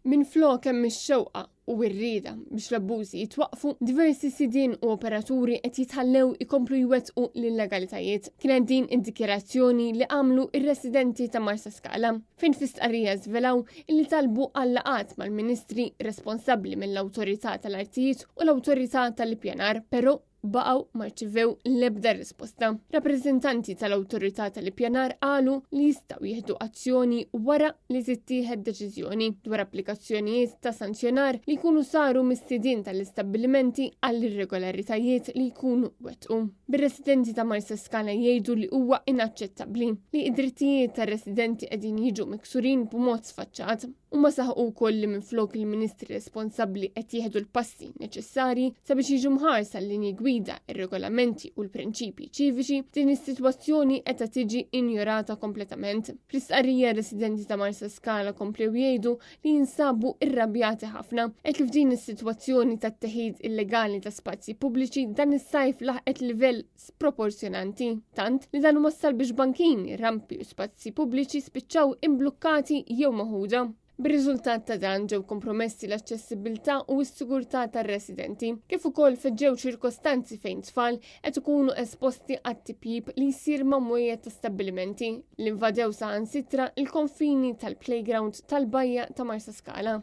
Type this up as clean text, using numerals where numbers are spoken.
Minflok hemm ix-xewqa u r-rieda biex l-abbużi jitwaqqfu, diversi sidien u operaturi qed jitħallew ikomplu jwettqu l-illegalitajiet. Kienet din id-dikjarazzjoni li għamlu ir-residenti ta' Marsaskala, fejn fi stqarrija żvelaw li talbu għal laqgħat mal-ministri responsabbli mill-Awtorità tal-Artijiet u l-Awtorità tal-Ippjanar, però baqgħu ma rċivew l-ebda risposta. Rappreżentanti tal-Awtorità tal-Ippjanar qalu li jistgħu jieħdu azzjoni wara li tittieħed deċiżjoni dwar applikazzjonijiet ta' sanzjonar li jkunu saru mis-sidien tal-istabbilimenti għall-irregolaritajiet li jkunu wettqu. Bir-residenti ta' Marsaskala jgħidu li huwa inaċċettabbli li id-drittijiet tar-residenti qegħdin jiġu miksurin b'mod sfaċċat. Huma saħqu wkoll li minflok il-ministri responsabbli qed jieħdu l-passi neċessarji sabiex jiġu mħarsa l-linji gwida, ir-regolamenti u l-prinċipji ċiviċi, din is-sitwazzjoni qed tiġi injorata kompletament. Fl-istqarrija residenti ta' Marsaskala komplew jgħidu li jinsabu irrabjati ħafna hekk kif din is-sitwazzjoni tat-teħid illegali ta' spazji pubbliċi dan is-sajf laħqet livell sproporzjonanti, tant li dan wassal biex bankini, rampi u spazji pubbliċi spiċċaw imblukkati jew meħuda. Bir-riżultat ta' dan ġew kompromessi l-aċċessibilità u s-sigurtà tar-residenti, kif ukoll feġġew ċirkostanzi fejn tfal qed ikunu esposti għat-tipjip li jsir ma' mwejjed ta' stabbilimenti li invadew saħansitra il-konfini tal-playground tal-bajja ta' Marsaskala.